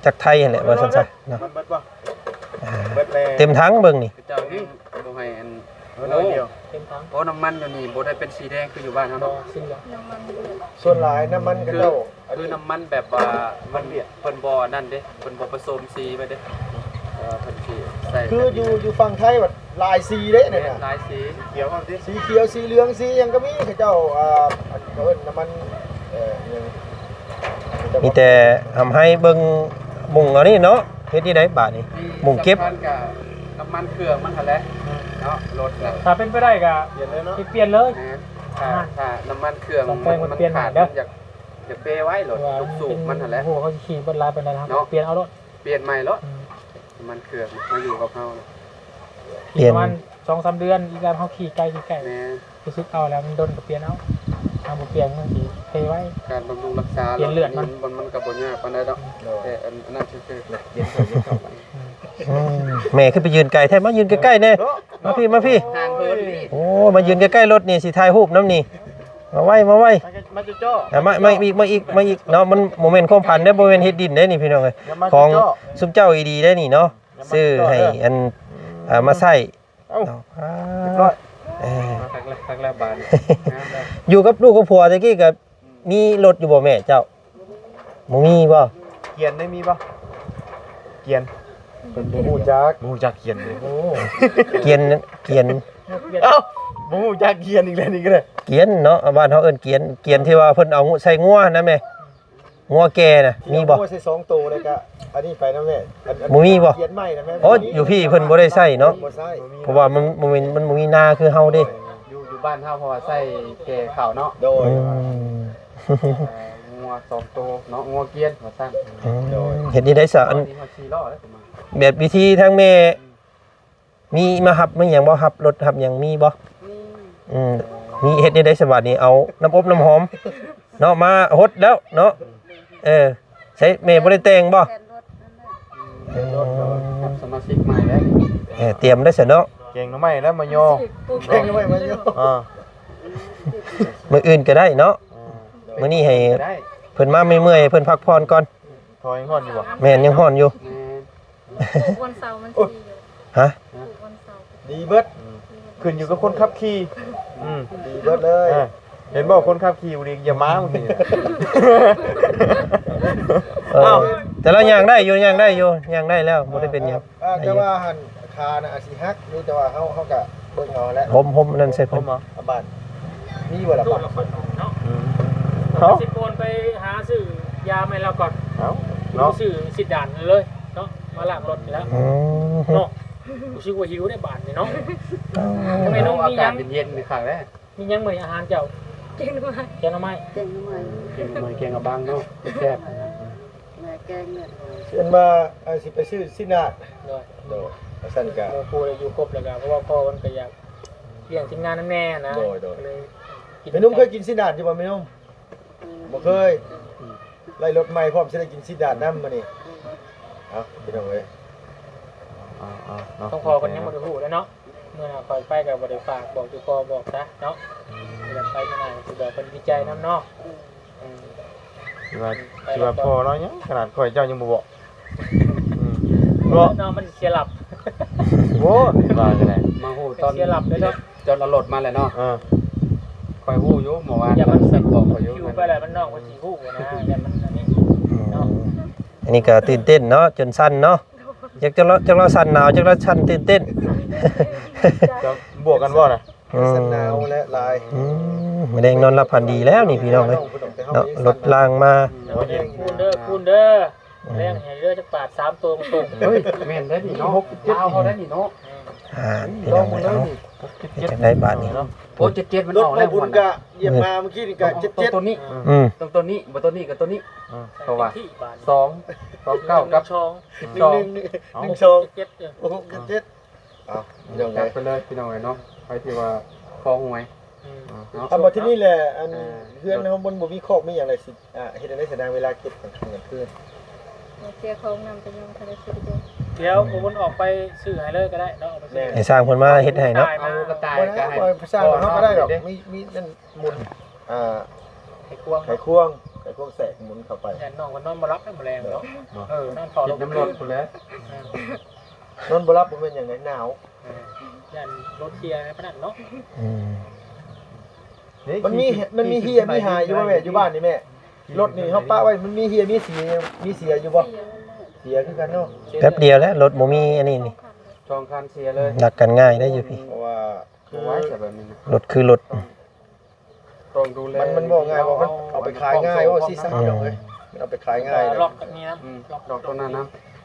ຈັກໄທຫັ້ນແຫຼະ ວ່າຊັ້ນຊະເນາະ ເບິດບໍ່ ອ່າ ເບິດແລ້ວ ເຕັມຖັງເບິ່ງນີ້ ເຈົ້າແຮງບໍ່ໃຫ້ອັນ ເບິດໜ້ອຍດຽວ ເຕັມຖັງ ໂອ້ ນ້ຳມັນຢູ່ນີ້ບໍ່ໄດ້ເປັນສີແດງຄືຢູ່ບ້ານເຮົາເນາະ ບໍ່ ສີເຫຼືອງ ສ່ວນຫຼາຍນ້ຳມັນເຂົາເຈົ້າ ຄືນ້ຳມັນແບບວ່າມັນ ເພິ່ນບໍ່ອັນນັ້ນເດ້ ເພິ່ນບໍ່ປະສົມສີໄວ້ເດ້ ເອີ ເພິ່ນຊິໃສ່ ຄືຢູ່ ຢູ່ຝັ່ງໄທບັດຫຼາຍສີເດ້ນັ້ນນະ ຫຼາຍສີ ຂຽວ ສີຂຽວ ສີເຫຼືອງ ສີຫຍັງກໍມີ ເຂົາເຈົ້າ ອ່າ ອັນ ເຂົາເອີ້ນນ້ຳມັນ ເອີ ອີຫຍັງ ມີແຕ່ທຳໃຫ້ເບິ່ງມຸງເອົານີ້ເນາະ ເຮັດນີ້ໄດ໋ບາດນີ້ ມຸງເກັບ ສຳຄັນກະນ້ຳມັນເຄື່ອງມັນຫັ້ນແຫຼະເນາະ ລົດນະ ຖ້າເປັນໄປໄດ້ກະປ່ຽນເລີຍເນາະ ຊິປ່ຽນເລີຍ ແມ່ນ ຖ້າ ຖ້ານ້ຳມັນເຄື່ອງມັນ ມັນຂາດ ມັນຢາກ ຢາກເປໄວ້ໂລດ ລູກສູບມັນຫັ້ນແຫຼະ ໂອ້ໂຫ ເຂົາຊິຂີ່ເບິດຫຼາຍປານໃດລະ ເນາະ ປ່ຽນເອົາໂລດ ປ່ຽນໃໝ່ໂລດ ອືມ ນ້ຳມັນເຄື່ອງມາຢູ່ກັບເຮົາ ປ່ຽນ ປະມານສອງສາມເດືອນ ອີກແລ້ວເຮົາຂີ່ໄກ ຂີ່ໄກ ແມ່ນ ຮູ້ສຶກເອົາແລ້ວມັນດົນກໍປ່ຽນເອົາ ຖ້າບໍ່ປ່ຽນມັນຊິເພໄວ ການບຳລຸງຮັກສາ ປ່ຽນເລືອດມັນ ມັນ ມັນກໍບໍ່ຍາກປານໃດດອກ ໂດຍ ແຕ່ອັນ ອັນນັ້ນຊື່ໆ ເຢັນເຂົ້າ ເຢັນເຂົ້າ ອືມ ແມ່ຄືໄປຢືນໄກແທ້ ມາຢືນໃກ້ໆແດ່ ມາພີ້ ມາພີ້ ໂອ້ ມາຢືນໃກ້ໆລົດນີ້ ຊິຖ່າຍຮູບນຳນີ້ ມາໄວ ມາໄວ ມາເຈາະ ອ່າ ມາ ມາອີກ ມາອີກ ມາອີກເນາະ ມັນບໍ່ແມ່ນຄວາມຝັນເດ້ ບໍ່ແມ່ນເຮັດດິນເດ້ນີ້ພີ່ນ້ອງເອີຍ ຂອງຊຸມເຈົ້າອີ່ດີເດ້ນີ້ເນາະ ຊື້ໃຫ້ອັນ ອ່າ ມາໃຊ້ ເອົ້າ ເນາະ ຮຽບຮ້ອຍ ເອີ ຄັກແລ້ວ ຄັກແລ້ວບາດນີ້ ຢູ່ກັບລູກກັບຜົວແຕ່ກີ້ກໍ ມີລົດຢູ່ບໍ່ແມ່ເຈົ້າ? ບໍ່ມີບໍ່? ກຽນໄດ້ມີບໍ່? ກຽນ ເພິ່ນບໍ່ຮູ້ຈັກ ບໍ່ຮູ້ຈັກກຽນເດ້ ໂອ້ ກຽນ ກຽນ ເອົ້າ ບໍ່ຮູ້ຈັກກຽນອີກແລ້ວນີ້ກໍໄດ້ ກຽນເນາະ ບ້ານເຮົາເອີ້ນກຽນ ກຽນທີ່ວ່າເພິ່ນເອົາໃສ່ງົວຫັ້ນນະແມ່ ງົວແກ່ນະ ມີບໍ່? ເອົາງົວໃສ່ສອງໂຕແລ້ວກະ ອັນນີ້ໄປນຳແມ່ ອັນ ອັນ ບໍ່ມີບໍ່? ກຽນໃໝ່ນະແມ່ ໂອ້ຍ ຢູ່ພີ້ເພິ່ນບໍ່ໄດ້ໃຊ້ເນາະ ບໍ່ໃຊ້ ເພາະວ່າມັນບໍ່ແມ່ນ ມັນບໍ່ມີນາຄືເຮົາເດ້ ຢູ່ ຢູ່ບ້ານເຮົາ ເພາະວ່າໃຊ້ແກ່ເຂົ້າເນາະ ໂດຍ ອືມ ງົວສອງໂຕເນາະ ງົວກຽນວ່າຊັ້ນ ອືມ ໂດຍ ເຮັດນີ້ໄດ້ຊະ ອັນ ແບບວິທີທາງແມ່ ມີມາຮັບ ມີຫຍັງບໍ່? ຮັບລົດຮັບຫຍັງມີບໍ່? ມີ ອືມ ມີ ເຮັດແນວໃດສະບາດນີ້ ເອົານ້ຳອົບນ້ຳຫອມເນາະ ມາຫົດແລ້ວເນາະ ເອີ ໃຊ້ແມ່ບໍ່ໄດ້ແຕ່ງບໍ່? ແຕ່ງລົດນັ້ນແຫຼະ ອືມ ຮັບສະມາຊິກໃໝ່ແລ້ວ ເອີ ຕຽມໄດ້ຊະເນາະ ແກງໜໍ່ໄມ້ແລ້ວມາຍໍ ແກງໜໍ່ໄມ້ມາຍໍ ອ່າ ມື້ອື່ນກໍໄດ້ເນາະ ອືມ ມື້ນີ້ໃຫ້ເພິ່ນມາເມື່ອຍໆ ໃຫ້ເພິ່ນພັກຜ່ອນກ່ອນ ເຂົາຍັງຮ້ອນຢູ່ບໍ່? ແມ່ນ ຍັງຮ້ອນຢູ່ ແມ່ນ ປູກວັນເສົາມັນດີຢູ່ ຮະ? ປູກວັນເສົາ ດີເບິດ ອືມ ຂຶ້ນຢູ່ກັບຄົນຂັບຂີ່ ອືມ ດີເບິດເລີຍ ເອີ ເຫັນບໍ່ ຄົນຂັບຂີ່ບໍ່ດີ ຢ່າມາບາງທີ ເອີ ເອົ້າ ແຕ່ລາວຍ່າງໄດ້ຢູ່ ຍ່າງໄດ້ຢູ່ ຍ່າງໄດ້ແລ້ວ ບໍ່ໄດ້ເປັນຫຍັງ ອ່າ ແຕ່ວ່າຫັ້ນ ຄານະອາດຊິຫັກຢູ່ ແຕ່ວ່າເຮົາ ເຮົາກະເບິ່ງເອົາແຫຼະ ຫົມ ຫົມອັນນັ້ນໃສ່ເພິ່ນ ຫົມເອົາ ອາບາດ ມີບໍ່ລະບາດ ອືມ ເຮົາຊິໂອນໄປຫາຊື້ຢາໃຫ້ລາວກ່ອນ ເອົາ ເນາະ ຊື້ຊິດດານເລີຍເນາະ ມາລ້າງລົດນີ້ແຫຼະ ອືມ ເນາະ ຮູ້ສຶກວ່າຫິວໄດ໋ບາດນີ້ເນາະ ເອີ ທຳໄມນ້ອງມີຫຍັງ ອາກາດເຢັນໆ ຄັກແລ້ວ ມີຫຍັງມື້ນີ້ອາຫານເຈົ້າ? ແກງໜໍ່ໄມ້ ແກງໜໍ່ໄມ້ ແກງໜໍ່ໄມ້ ແກງອະບັງເນາະ ແຊບ ແມ່ແກງເນາະ ເພິ່ນວ່າ ເອີ ຊິໄປຊື້ຊີ້ນໜ້າ ໂດຍ ໂດຍ ຊັ້ນກະ ໝູ່ຄູ່ໄດ້ຢູ່ຄົບແລ້ວກະ ເພາະວ່າພໍ່ເພິ່ນກະຢາກລ້ຽງທີມງານນຳແດ່ນະ ໂດຍໆ ກໍເລີຍ ແມ່ນຸ່ມເຄີຍກິນຊີ້ນດາດຢູ່ບໍ່ແມ່ນຸ່ມ? ບໍ່ເຄີຍ ໄລ່ລົດໃໝ່ພ້ອມ ຊິໄດ້ກິນຊີ້ນດາດນຳມື້ນີ້ ເອົາ ພີ່ນ້ອງເອີຍ ເອົາໆ ເນາະ ຂອງພໍ່ເພິ່ນຍັງບໍ່ໄດ້ຮູ້ເດ້ເນາະ ມື້ໜ້າຂ້ອຍໄປກໍບໍ່ໄດ້ຝາກບອກ ຄືພໍ່ບອກຊະເນາະ ອືມ ແລ້ວໄປມື້ໜ້າກໍຊິບອກເພິ່ນດີໃຈນຳເນາະ ອືມ ອືມ ຄືວ່າ ຄືວ່າພໍ່ລາວຍັງ ຂະໜາດຂ້ອຍເຈົ້າຍັງບໍ່ບອກ ອືມ ເນາະ ເນາະ ມັນເສຍຫຼັບ ໂອ້ ວ່າກໍໄດ້ ມາຮູ້ຕອນ ເສຍຫຼັບເລີຍເນາະ ຕອນເອົາລົດມາແລ້ວເນາະ ເອີ ຂ້ອຍຮູ້ຢູ່ ເມື່ອວານ ຢ່າມັນ ມັນບອກຂ້ອຍຢູ່ ໄປແລ້ວມັນ ນ້ອງມັນຊິຮູ້ນະ ຢ່າມັນອັນນີ້ ອືມ ເນາະ ອັນນີ້ກໍຕື່ນເຕັ້ນເນາະ ຈົນສັ່ນເນາະ ຈັກ ຈັກລາວ ຈັກລາວສັ່ນໜາວ ຈັກລາວສັ່ນຕື່ນເຕັ້ນ ຈະບວກກັນບໍ່ນະ? ອືມ ສັ່ນໜາວແລະຫຼາຍ ອືມ ມື້ແລງນອນຫຼັບຝັນດີແລ້ວນີ້ພີ່ນ້ອງເອີຍເນາະ ລົດລາງມາ ອືມ ຄູນເດີ ຄູນເດີ ອືມ ແລງໃຫ້ເດີຈັກບາດ ສາມໂຕຕົງໆ ເຮີ້ຍ ແມ່ນໄດ໋ນີ້ເນາະ ລາວເຮົາໄດ໋ນີ້ເນາະ ອືມ ອ່າ ພີ່ນ້ອງເອີຍ ເອົາ ເຮັດຈັ່ງໃດບາດນີ້ ໂອ້ ເຈັດເຈັດມັນອອກແລ້ວ ລົດບໍ່ບຸນກະຢຽບມາເມື່ອກີ້ນີ້ກະເຈັດເຈັດ ຕົວນີ້ ອືມ ຕົວນີ້ ບໍ່ຕົວນີ້ກໍຕົວນີ້ ອືມ ເພາະວ່າ ສອງ ສອງເກົ້າ ກັບ ສິບສອງ ໜຶ່ງສອງ ເຈັດເຈັດ ໂອ້ ເຈັດເຈັດ ເອົາ ພີ່ນ້ອງເອີຍ ຈັດໄປເລີຍພີ່ນ້ອງເອີຍເນາະ ໃຜທີ່ວ່າຂໍຫວຍ ອືມ ເນາະ ເອົາ ບັດທີນີ້ແຫຼະ ອັນ ເອີ ເຮືອນເຮົາມັນບໍ່ມີຄອກມີຫຍັງເລີຍ ຊິ ອ່າ ເຮັດຈັ່ງໃດຊະນາງ ເວລາເກັບກາງຄືນກາງຄືນ ເສຍຂອງນຳ ກໍຍັງບໍ່ທັນໄດ້ຊື້ເດ້ ດຽວ ອືມ ໂອນອອກໄປຊື້ໃຫ້ເລີຍກໍໄດ້ເນາະ ເອົາໄປຊື້ ແມ່ນ ໃຫ້ຊ່າງເພິ່ນມາເຮັດໃຫ້ເນາະ ເອົາກະຕ່າຍ ບໍ່ ກໍໃຫ້ ບໍ່ ຊ່າງເຮົາກໍໄດ້ດອກ ມີ ມີນັ້ນໝຸນ ອ່າ ໄຂຄວງ ໄຂຄວງ ໄຂຄວງແຊກໝຸນເຂົ້າໄປ ຢ້ານນ້ອງເພິ່ນນອນບໍ່ຫຼັບແລ້ວມື້ແລງເນາະ ເອີ ນອນເຝົ້າລົດ ກິນນ້ຳລົດພຸ້ນແຫຼະ ເອີ ນອນບໍ່ຫຼັບບໍ່ແມ່ນຫຍັງໃດ ໜາວ ເອີ ຢ້ານລົດເສຍໃນປານນັ້ນເນາະ ອືມ ມັນມີ ມັນມີເຮຍມີຫາຍຢູ່ບໍ່ແມ່ ຢູ່ບ້ານນີ້ແມ່ ລົດນີ້ເຮົາປະໄວ້ ມັນມີເຮຍມີເສຍ ມີເສຍຢູ່ບໍ່? ເສຍຄືກັນເນາະ ແປັບດຽວແຫຼະ ລົດບໍ່ມີອັນນີ້ນີ້ ສອງຄັນເສຍເລີຍ ລັກກັນງ່າຍໄດ໋ຢູ່ພີ້ ເພາະວ່າ ຄື ລົດຄືລົດ ຕ້ອງ ຕ້ອງດູແລ ມັນ ມັນບໍ່ງ່າຍວ່າມັນເອົາໄປຂາຍງ່າຍ ເວົ້າຊິຊະ ອືມ ພີ່ນ້ອງເອີຍ ມັນເອົາໄປຂາຍງ່າຍ ລັອກກໍມີນະ ອືມ ລັອກຕົວນັ້ນນະ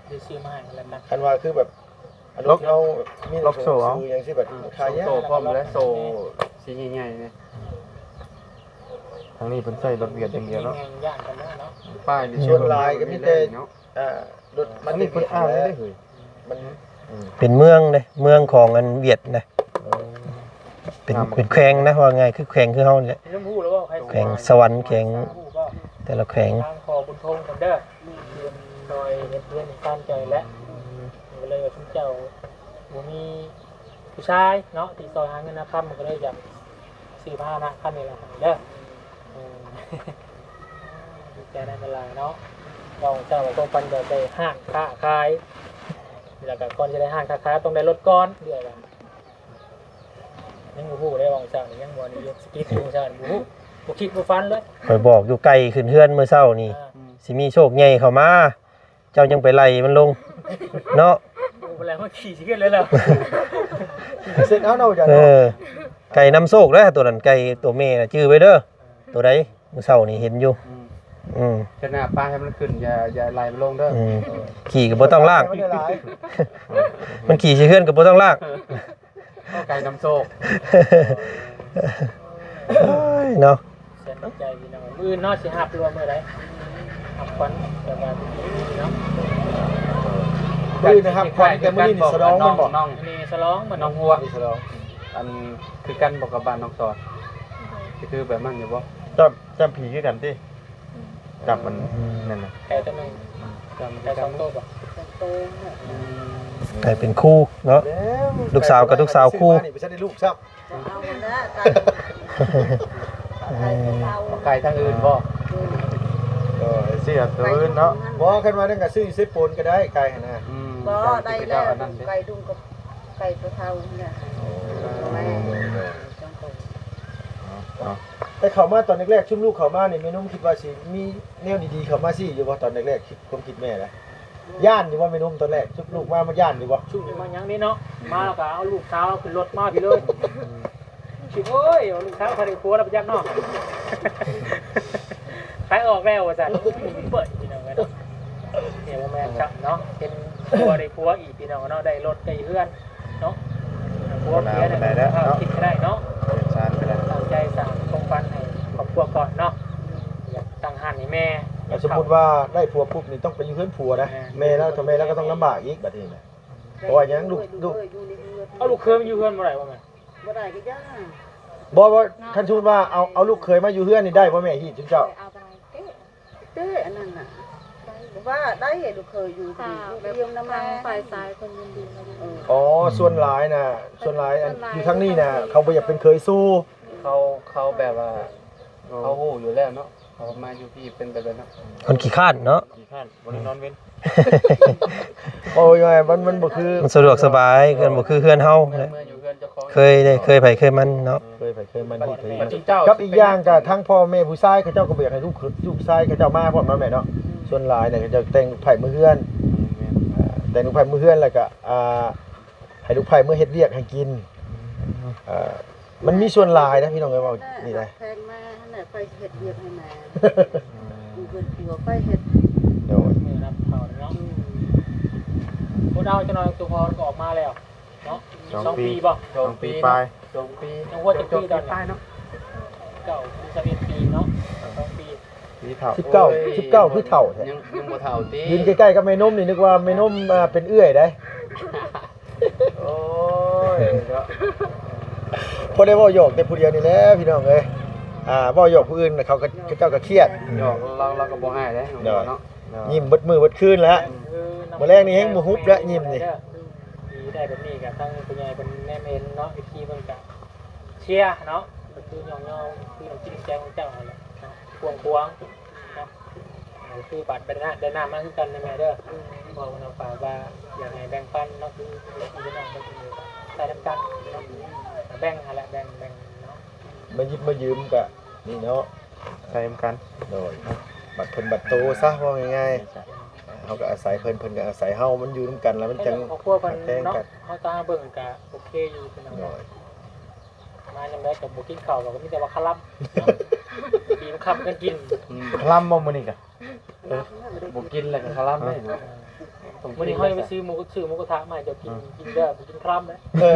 ຊິຊື້ມາໃຫ້ແລ້ວກັນ ຄັນວ່າຄືແບບ ອັນ ລັອກ ເຮົາມີ ລັອກໂສ້ ໂສ້ຫຍັງຊີ້ແບບ ອືມ ຂາຍຍາກ ໂສ້ພ້ອມແລ້ວ ໂສ້ສີໃຫຍ່ໆນີ້ ທາງນີ້ເພິ່ນໃຊ້ລົດຫວຽດຢ່າງດຽວເນາະ ປ້າຍນີ້ ສ່ວນຫຼາຍກໍມີແຕ່ ເນາະ ອ່າ ລົດມັນ ອັນນີ້ເພິ່ນອ່ານໄດ້ເຮີ້ຍ ມັນ ອືມ ເປັນເມືອງເດ້ ເມືອງຂອງອັນຫວຽດນະ ເອີ ເປັນ ເປັນແຂວງນະ ວ່າງ່າຍຄືແຂວງຄືເຮົານີ້ແຫຼະ ແຂວງສະຫວັນ ແຂວງ ແຕ່ລະແຂວງ ທາງພໍ່ບຸນທົງເພິ່ນເດີ ຊ່ອຍເຮັດເຮືອນໃຫ້ຕາມໃຈແຫຼະ ກໍເລີຍວ່າຊຸມເຈົ້າບໍ່ມີຜູ້ຊາຍເນາະ ທີ່ຊ່ອຍຫາເງິນຫາຄຳ ກໍເລີຍຢາກ ຊື້ພາຫະນະຄັນນີ້ລະໃຫ້ເດີ ເອີ ດີໃຈນຳຫຼາຍເນາະ ເວົ້າເຈົ້າວ່າຄວາມຝັນຢາກໄດ້ຮ້ານຄ້າຂາຍ ແລ້ວກໍກ່ອນຊິໄດ້ຮ້ານຄ້າຂາຍຕ້ອງໄດ້ລົດກ່ອນ ເອື້ອຍວ່າ ຍັງບໍ່ຮູ້ເດ້ ເວົ້າເຈົ້ານີ້ຍັງບໍ່ໄດ້ຢູ່ ສະກິດຢູ່ເຈົ້ານີ້ ບໍ່ຮູ້ ບໍ່ຄິດບໍ່ຝັນເລີຍ ຂ້ອຍບອກຢູ່ ໄກ່ຂຶ້ນເຮືອນມື້ເຊົ້ານີ້ ອ່າ ຊິມີໂຊກໃຫຍ່ເຂົ້າມາ ເຈົ້າຍັງໄປໄລ່ມັນລົງເນາະ ໂອ້ ບໍ່ໄລ່ມັນຂີ່ຊິຂຶ້ນເລີຍແລ້ວ ເຊັນເອົາເນາະ ເອີ ໄກ່ນຳໂຊກເດ້ ຕົວນັ້ນ ໄກ່ຕົວແມ່ນະ ຈື່ໄວ້ເດີ ຕົວໃດ ມື້ເຊົ້ານີ້ເຫັນຢູ່ ອືມ ອືມ ເທື່ອໜ້າປາໃຫ້ມັນຂຶ້ນ ຢ່າ ຢ່າໄລ່ມັນລົງເດີ ອືມ ຂີ່ກໍບໍ່ຕ້ອງລ້າງ ໃຫ້ມັນໄດ້ຫຼາຍ ມັນຂີ່ຊິເຮືອນກໍບໍ່ຕ້ອງລ້າງ ເອົາໄກ່ນຳໂຊກ ເອີຍເນາະ ເສຍນ້ຳໃຈພີ່ນ້ອງ ມື້ອື່ນເນາະ ຊິຮັບຫຼືວ່າມື້ໃດ ຮັບຂວັນແບບວ່າເນາະ ມື້ອື່ນຮັບຂວັນ ແຕ່ມື້ນີ້ສະຫຼອງແມ່ນບໍ່? ມື້ນີ້ສະຫຼອງ ມື້ນ້ອງຫົວ ນີ້ສະຫຼອງ ອັນຄືກັນບໍ່ກັບບ້ານນ້ອງຕອນ? ຊິຄືແບບນັ້ນຢູ່ບໍ່? ຈຳ ຈຳຜີຄືກັນຕິ? ອືມ ຈຳມັນ ອືມ ນັ້ນນະ ໄກ່ຕົວໜຶ່ງ ອືມ ຈຳ ໄກ່ສອງໂຕບໍ່? ສອງໂຕ ອືມ ໄກ່ເປັນຄູ່ເນາະ ລູກສາວກັບລູກສາວຄູ່ ໄກ່ຊື້ມານີ້ບໍ່ທັນໄດ້ລູກຊ້ຳ ເອົາແລ້ວ ໄກ່ ເອີ ໄກ່ທາງອື່ນບໍ່? ອືມ ເອີ ເຊື່ອຕົວອື່ນເນາະ ບໍ່ ຄັນວ່ານັ້ນກໍຊື້ຢູ່ເຊໂປນກໍໄດ້ ໄກ່ຫັ້ນນະ ອືມ ບໍ່ ໄກ່ ໄດ້ແລ້ວ ໄກ່ດຸ່ມກັບໄກ່ຕົວເທົ້ານີ້ແຫຼະ ໂອ້ ແມ່ນ ໂດຍ ໂດຍ ສອງໂຕ ເນາະ ແຕ່ເຂົ້າມາຕອນແລກໆ ຊຸມລູກເຂົ້າມານີ້ ແມ່ນົມຄິດວ່າຊິມີແນວດີໆເຂົ້າມາຊີ້ຢູ່ບໍ່? ຕອນແລກໆ ຄວາມຄິດແມ່ນະ ຢ້ານຢູ່ບໍ່ແມ່ນົມ? ຕອນແລກຊຸມລູກມາ ມາຢ້ານຢູ່ບໍ່? ຊຸມມາຫຍັງນີ້ເນາະ ມາແລ້ວກໍເອົາລູກສາວຂຶ້ນລົດມາພີ້ເລີຍ ອືມ ຄິດ ໂອ້ຍ ເອົາລູກສາວໄປໄດ້ຜົວແລ້ວໄປຈັກເນາະ ຂາຍອອກແລ້ວວ່າຊັ້ນ ເປີດ ພີ່ນ້ອງເອີຍເນາະ ນີ້ບໍ່ແມ່ນຊ້ຳເນາະ ເປັນຜົວໄດ້ຜົວອີກ ພີ່ນ້ອງເນາະ ໄດ້ລົດໄດ້ເຮືອນ ເນາະ ຜົວເມຍນີ້ ເຮົາຄິດກໍໄດ້ເນາະ ເປັນຊານກໍໄດ້ ຕັ້ງໃຈສ້າງຄວາມຝັນໃຫ້ຄອບຄົວກ່ອນເນາະ ຢາກຕັ້ງຮ້ານໃຫ້ແມ່ ແລ້ວສົມມຸດວ່າໄດ້ຜົວປຸບນີ້ ຕ້ອງໄປຢູ່ເຮືອນຜົວນະ ແມ່ນ ແມ່ລາວ ຖ້າແມ່ລາວກໍຕ້ອງລຳບາກອີກບັດນີ້ນະ ເພາະວ່າຫຍັງ ລູກ ລູກ ເອີ ຢູ່ໃນເຮືອນ ເອົາລູກເຂີຍມາຢູ່ເຮືອນບໍ່ໄດ້ບໍ່ແມ່? ບໍ່ໄດ້ກໍຢ່າ ບໍ່ ບໍ່ ຄັນສົມມຸດວ່າເອົາ ເອົາລູກເຂີຍມາຢູ່ເຮືອນນີ້ໄດ້ບໍ່ແມ່ ຮີດຊຸມເຈົ້າ? ເອົາໄປເຕະ ເຕະອັນນັ້ນນະ ວ່າໄດ້ລູກເຂີຍຢູ່ ຖ້າ ຢູ່ ແບບ ດຽວນຳ ທາງ ມາ ຝ່າຍຊາຍເພິ່ນຍິນດີມາຢູ່ ເອີ ອໍ ສ່ວນຫຼາຍນະ ສ່ວນຫຼາຍອັນ ສ່ວນຫຼາຍ ຢູ່ທາງນີ້ນະ ເຂົາບໍ່ຢາກເປັນເຂີຍສູ່ ເຂົາ ເຂົາແບບວ່າ ເອີ ເຂົາຮູ້ຢູ່ແລ້ວເນາະ ເຂົາມາຢູ່ພີ້ເປັນແບບນັ້ນເນາະ ຄົນຂີ້ຄ້ານເນາະ ຂີ້ຄ້ານ ບໍ່ໄດ້ນອນເວັນ ເວົ້າງ່າຍໆ ມັນ ມັນບໍ່ຄື ມັນສະດວກສະບາຍ ເອີ ມັນບໍ່ຄືເຮືອນເຮົາ ເມື່ອ ເມື່ອຢູ່ເຮືອນເຈົ້າຂອງ ເຄີຍເດ້ ເຄີຍໃຜເຄີຍມັນເນາະ ເຄີຍໃຜເຄີຍມັນ ເຄີຍໃຜເຄີຍມັນ ກັບອີກຢ່າງກໍທາງພໍ່ແມ່ຜູ້ຊາຍເຂົາເຈົ້າກໍບໍ່ຢາກໃຫ້ລູກ ລູກຊາຍເຂົາເຈົ້າມາພ້ອມເນາະແມ່ເນາະ ສ່ວນຫຼາຍນີ້ເຂົາເຈົ້າແຕ່ງລູກໃພ້ເມືອເຮືອນ ແມ່ນ ອ່າ ແຕ່ງລູກໃພ້ເມືອເຮືອນ ແລ້ວກໍ ອ່າ ໃຫ້ລູກໃພ້ເມືອເຮັດວຽກໃຫ້ກິນ ອືມ ເອີ ມັນມີສ່ວນຫຼາຍນະພີ່ນ້ອງເອີຍ ເວົ້ານີ້ນະ ແພງມາຫັ້ນແຫຼະ ໄປເຮັດວຽກໃຫ້ແມ່ ຢູ່ເຮືອນຜົວໄປເຮັດ ໂດຍ ເອີ ຮັບເຂົ້າເນາະ ອືມ ບໍ່ເອົາຈັກໜ່ອຍ ຕົວພໍ່ກໍອອກມາແລ້ວເນາະ ສອງ ສອງປີ ປີບໍ່? ສອງປີ ສອງປີປາຍ ສອງປີ ຍັງຫົວຈັກປີຕອນນີ້ເນາະ ເກົ້າ ສິບເອັດປີເນາະ ສອງປີ ປີເຖົ້າ ສິບເກົ້າ ໂອ້ຍ ສິບເກົ້າຄືເຖົ້າແທ້ ຍັງ ຍັງບໍ່ເຖົ້າຕິ ຢືນໃກ້ໆກັບແມ່ນົມນີ້ ນຶກວ່າແມ່ນົມ ອ່າ ເປັນເອື້ອຍໃດ ໂອ້ຍ ເນາະ ພໍໄດ້ເວົ້າຫຍອກແຕ່ຜູ້ດຽວນີ້ແຫຼະພີ່ນ້ອງເອີຍ ອ່າ ເວົ້າຫຍອກຜູ້ອື່ນເຂົາກໍ ເຂົາເຈົ້າກໍຄຽດ ຫຍອກລາວ ລາວກໍບໍ່ຮ້າຍເດ້ ໂດຍ ເນາະ ຍິ້ມເບິດມື້ເບິດຄືນແຫຼະ ເອີ ມື້ແລງນີ້ແຮງບໍ່ຫຸບແຫຼະຍິ້ມນີ້ ດີໄດ້ແບບນີ້ກໍທັງຜູ້ໃຫຍ່ເພິ່ນແນມເຫັນເນາະ ເອັຟຊີເພິ່ນກໍ ເຊຍເນາະ ເປັນຄືຍ້ອງຍໍຄືນ້ຳຈິດນ້ຳໃຈຂອງເຈົ້າຫັ້ນແຫຼະເນາະ ກວ້າງຂວາງເນາະ ເອີ ຄືບາດໄດ້ນ້ຳ ໄດ້ນ້ຳມາຄືກັນເດີແມ່ເດີ ເວົ້ານຳຝາກວ່າຢາກໃຫ້ແບ່ງປັນເນາະ ຄືພີ່ນ້ອງເພິ່ນກໍໃຊ້ນຳກັນເນາະ ແບ່ງຫັ້ນແຫຼະ ແບ່ງ ແບ່ງເນາະ ມາຢິບມາຢືມກະນີ້ເນາະ ໃຊ້ນຳກັນ ໂດຍ ບັດເພິ່ນບັດໂຕຊະ ເວົ້າງ່າຍໆ ເຮົາກໍອາໄສເພິ່ນ ເພິ່ນກໍອາໄສເຮົາ ມັນຢູ່ນຳກັນແລ້ວມັນຈັ່ງ ຄອບຄົວເພິ່ນເນາະ ເຮົາຕາມເບິ່ງກະໂອເຄຢູ່ພີ່ນ້ອງ ໂດຍ ມາຍາມໃດກໍບໍ່ກິນເຂົ້າ ກໍມີແຕ່ວ່າຄະລຳ ເນາະ ດີມຄຳກັນກິນ ອືມ ຄະລຳບໍ່ມື້ນີ້ກະ ເອີ ບໍ່ກິນແລ້ວກໍຄະລຳເດ້ເນາະ ມື້ນີ້ເຮົາໄປຊື້ໝູ ຊື້ໝູກະທະມາໃຫ້ເຈົ້າກິນ ອືມ ກິນເດີ ບໍ່ກິນຄະລຳເດ້ ເອີ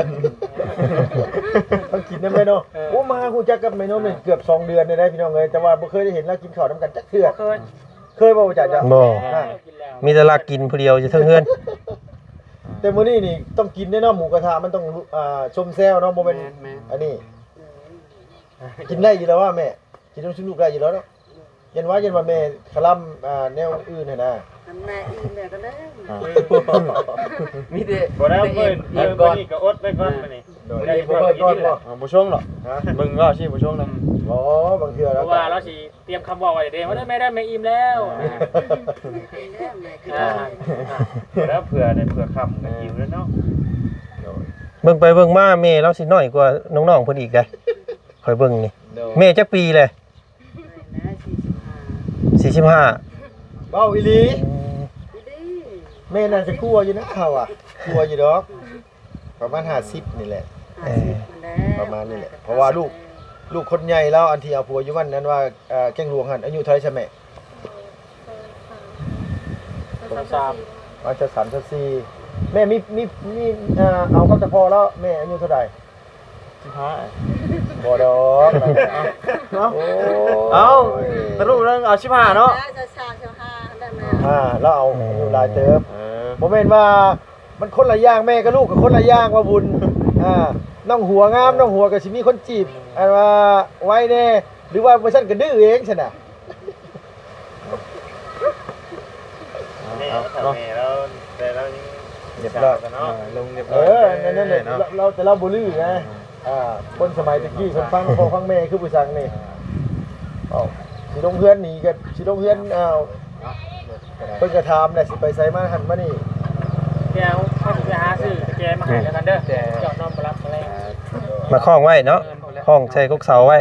ຕ້ອງກິນນຳເດ້ເນາະ ເອີ ໂອ້ ມາຮູ້ຈັກກັບແມ່ນົມນີ້ເກືອບສອງເດືອນແລ້ວເດ້ພີ່ນ້ອງເອີຍ ແຕ່ວ່າບໍ່ເຄີຍໄດ້ເຫັນລາວກິນເຂົ້ານຳກັນຈັກເທື່ອ ບໍ່ເຄີຍ ເຄີຍບໍ່ຮູ້ຈັກ ບໍ່ ອ່າ ມີແຕ່ລາວກິນຜູ້ດຽວຢູ່ເທິງເຮືອນ ແຕ່ມື້ນີ້ນີ້ຕ້ອງກິນເດ້ເນາະ ໝູກະທະມັນຕ້ອງ ອ່າ ຊົມແຊວເນາະ ບໍ່ແມ່ນ ແມ່ນໆ ອັນນີ້ ກິນໄດ້ຢູ່ແລ້ວວ່າແມ່ ກິນນຳຊຸມລູກໄດ້ຢູ່ແລ້ວເນາະ ຢ້ານວ່າ ຢ້ານວ່າແມ່ຄະລຳ ອ່າ ແນວອື່ນຫັ້ນນະ ອັນແມ່ອີແມ່ກໍແລ້ວ ອ່າ ມີແຕ່ ບໍ່ແລ້ວ ມີແຕ່ ມື້ ມື້ນີ້ກໍອົດໄວ້ກ່ອນ ອ່າ ມື້ນີ້ ໂດຍ ບໍ່ໄດ້ ບໍ່ເຄີຍກິນ ບໍ່ ບໍ່ຊົງດອກ ຮະ ເບິ່ງວ່າຊິບໍ່ຊົງນຳ ບໍ່ ບາງເທື່ອ ເພາະວ່າລາວຊິ ຕຽມຄຳເວົ້າໄວ້ເດ້ ວ່າ ເອີ ແມ່ໄດ້ ແມ່ອີ່ມແລ້ວ ອ່າ ອ່າ ແລ້ວເພື່ອໄດ້ ເພື່ອຄ່ຳກໍຫິວແລ້ວເນາະ ໂດຍ ເບິ່ງໄປເບິ່ງມາແມ່ລາວຊິນ້ອຍກວ່ານ້ອງໆເພິ່ນອີກເດ້ ຂ້ອຍເບິ່ງນີ້ ໂດຍ ແມ່ຈັກປີແຫຼະ? ສີ່ສິບຫ້າ ເວົ້າອີ່ຫຼີ ອີ່ຫຼີ ແມ່ໜ້າຈະກວ່າຢູ່ນະເຮົາອະ ກວ່າຢູ່ດອກ ປະມານຫ້າສິບນີ້ແຫຼະ ເອີ ຫ້າສິບຫັ້ນແຫຼະ ປະມານນີ້ແຫຼະ ເພາະວ່າລູກ ລູກຄົນໃຫຍ່ລາວ ອັນທີ່ເອົາຜົວຢູ່ບ້ານນັ້ນວ່າ ເອີ ແກ້ງຫຼວງຫັ້ນ ອາຍຸເທົ່າໃດຊະແມ່? ຊາວສາມ ຊາວສາມ ຊາວສີ່ ແມ່ມີ ມີ ມີ ເອີ ເອົາກັບຕາພໍ່ລາວ ແມ່ອາຍຸເທົ່າໃດ? ສິບຫ້າ ບໍ່ດອກ ເອົ້າ ໂອ້ຍ ເອົ້າ ຕະລຸເລື່ອງເອົາສິບຫ້າເນາະ ຊາວ ຊາວຫ້າ ແລ້ວແມ່ ອ່າ ລາວເອົາອາຍຸຫຼາຍເຕີບ ເອີ ບໍ່ແມ່ນວ່າ ມັນຄົນລະຢ່າງ ແມ່ກັບລູກກໍຄົນລະຢ່າງວ່າບຸນ ອ່າ ນ້ອງຫົວງາມ ເອີ ນ້ອງຫົວກໍຊິມີຄົນຈີບ ອັນວ່າໄວແດ່ ຫຼືວ່າບໍ່ຊັ້ນກໍດື້ເອງຊັ້ນນະ ແມ່ ເອົາ ເອົາ ເອົາ ແມ່ລາວ ແຕ່ລາວຍັງ ຮຽບຮ້ອຍ ເອີ ລົງຮຽບຮ້ອຍ ເອີ ນັ້ນ ນັ້ນແຫຼະ ເນາະ ລາວ ແຕ່ລາວບໍ່ດື້ໄງ ອ່າ ຄົນສະໄໝແຕ່ກີ້ເພິ່ນຟັງພໍ່ຟັງແມ່ຄືຜູ້ສັງນີ້ ເອົ້າ ຊິລົງເຮືອນນີ້ກໍຊິລົງເຮືອນ ເອົ້າ ເພິ່ນກໍຖາມແຫຼະ ຊິໄປໃສມາຫັ້ນມານີ້ ດຽວເຮົາຊິໄປຫາຊື້ແຈມາໃຫ້ແລ້ວກັນເດີ ເຈົ້ານອນບໍ່ຫຼັບມື້ແລງ ມາຄ້ອງໄວ້ເນາະ ຄ້ອງໃສ່ກົກເສົາໄວ້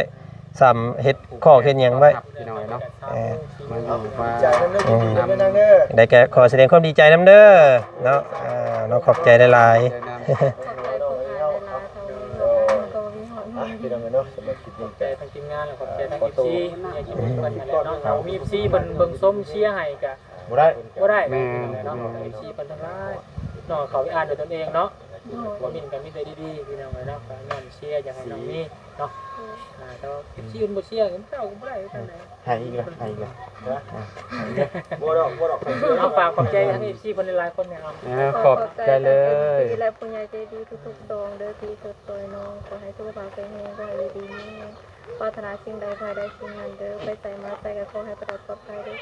ຊ້ຳເຮັດຄອກເຮັດຫຍັງໄວ້ ພີ່ນ້ອງເນາະ ເອີ ມາຢູ່ມາ ດີໃຈນຳເດີ ອືມ ດີໃຈນຳເດີນາງເດີ ໄດ້ກໍຂໍສະແດງຄວາມດີໃຈນຳເດີເນາະ ອ່າ ເນາະ ຂອບໃຈຫຼາຍໆ ຂອບໃຈຜູ້ໃຫຍ່ຫຼາຍໆ ເພາະວ່າມັນກໍບໍ່ມີຮອດ ອ່ະ ພີ່ນ້ອງເອີຍເນາະ ສຳລັບຄລິບນີ້ກໍ ຂອບໃຈທາງທີມງານ ແລະ ຂອບໃຈທາງ ເອີ ເອັຟຊີ ທີ່ເພິ່ນມາແລ້ວເນາະ ມີເອັຟຊີເພິ່ນເບິ່ງຊົມເຊຍໃຫ້ກໍບໍ່ໄດ້ ບໍ່ໄດ້ ແມ່ນ ເນາະ ເອັຟຊີເພິ່ນທັງຫຼາຍເນາະ ເຂົ້າໄປອ່ານດ້ວຍຕົນເອງເນາະ ຄອມເມັນກໍມີແຕ່ດີໆ ພີ່ນ້ອງເອີຍເນາະ ກໍຍ້ອນເຊຍຢາກໃຫ້ນ້ອງມີເນາະ ອ່າ ແຕ່ວ່າ ເອັຟຊີ ເພິ່ນບໍ່ເຊຍກໍເຈົ້າກໍບໍ່ໄດ້ຄືກັນແຫຼະ. ໃຫ້ອີກລະ ໃຫ້ອີກລະ ໃຫ້ອີກລະ. ບໍ່ດອກ ບໍ່ດອກ ເອົາ ຝາກຂອບໃຈທາງ ເອັຟຊີ ເພິ່ນຫຼາຍໆຄົນແນ່ເນາະ. ເອີ ຂອບໃຈເລີຍ ເອັຟຊີ ແລະ ຜູ້ໃຫຍ່ໃຈດີທຸກໆສອງເດີ ທີ່ຊ່ອຍນ້ອງ. ຂໍໃຫ້ສຸຂະພາບແຂງແຮງ ຂໍໃຫ້ຢູ່ດີມີແຮງ ປາດຖະໜາສິ່ງໃດ ຂໍໃຫ້ໄດ້ສິ່ງນັ້ນເດີ ໄປໃສມາໃສກໍຂໍໃຫ້ປອດໄພເດີ.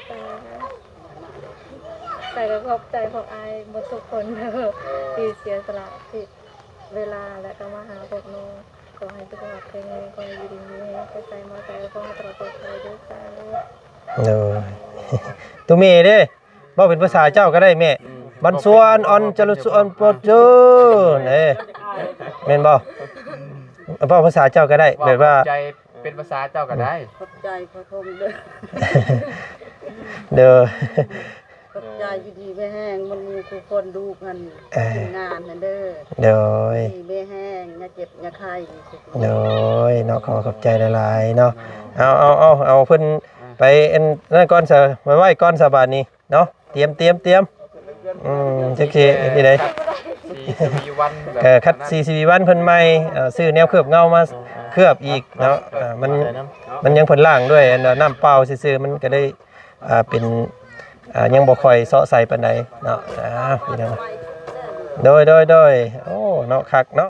ໃສກໍຂອບໃຈພວກອ້າຍໝົດທຸກຄົນເດີ ທີ່ເສຍສະຫຼະທີ່ເວລາ ແລະ ກໍມາຫາພວກນ້ອງ. ຂໍໃຫ້ສຸຂະພາບແຂງແຮງ ຂໍໃຫ້ຢູ່ດີມີແຮງ ໄປໃສມາໃສກໍຂໍໃຫ້ປອດໄພເດີ. ໂດຍ ຕຸເມເດ້ ເວົ້າເປັນພາສາເຈົ້າກໍໄດ້ແມ່. ບັນຊວນອອນຈະລຸຊວນໂປດເຈີເດ້ ແມ່ນບໍ່? ເວົ້າພາສາເຈົ້າກໍໄດ້ ແບບວ່າ ເວົ້າຂອບໃຈເປັນພາສາເຈົ້າກໍໄດ້. ຂອບໃຈພໍ່ທົງເດີ ເດີ ຂອບໃຈ ຢູ່ດີມີແຮງໝົດໝູ່ຄູ່ຄົນ ລູກຫັ້ນ ເອີ ທີມງານຫັ້ນເດີ. ໂດຍ ຢູ່ດີມີແຮງ ຢ່າເຈັບຢ່າໄຂ້. ໂດຍເນາະ ຂໍຂອບໃຈຫຼາຍໆເນາະ. ເອົາ ເອົາ ເອົາ ເອົາເພິ່ນ ອ່າ ໄປອັນນັ້ນກ່ອນຊະ ໄວ້ ໄວ້ກ່ອນຊະບາດນີ້ເນາະ. ຕຽມ ຕຽມ ຕຽມ ອືມ ຈັກຊິເຮັດຈັ່ງໃດ. ເອີ ຄັດຊີຊີວີວັນເພິ່ນໃໝ່ ເອີ ຊື້ແນວເຄື່ອບເງົາມາເຄື່ອບອີກເນາະ. ເອີ ມັນ ມັນຍັງເພິ່ນລ້າງດ້ວຍອັນ ນ້ຳເປົ່າຊື່ໆ ມັນກໍເລີຍ ອ່າ ເປັນ ອ່າ ຍັງບໍ່ຄ່ອຍເຊາະໃສປານໃດເນາະ. ອ່າ ພີ່ນ້ອງ ໂດຍ ໂດຍ ໂດຍ ໂອ້ ເນາະ ຄັກເນາະ.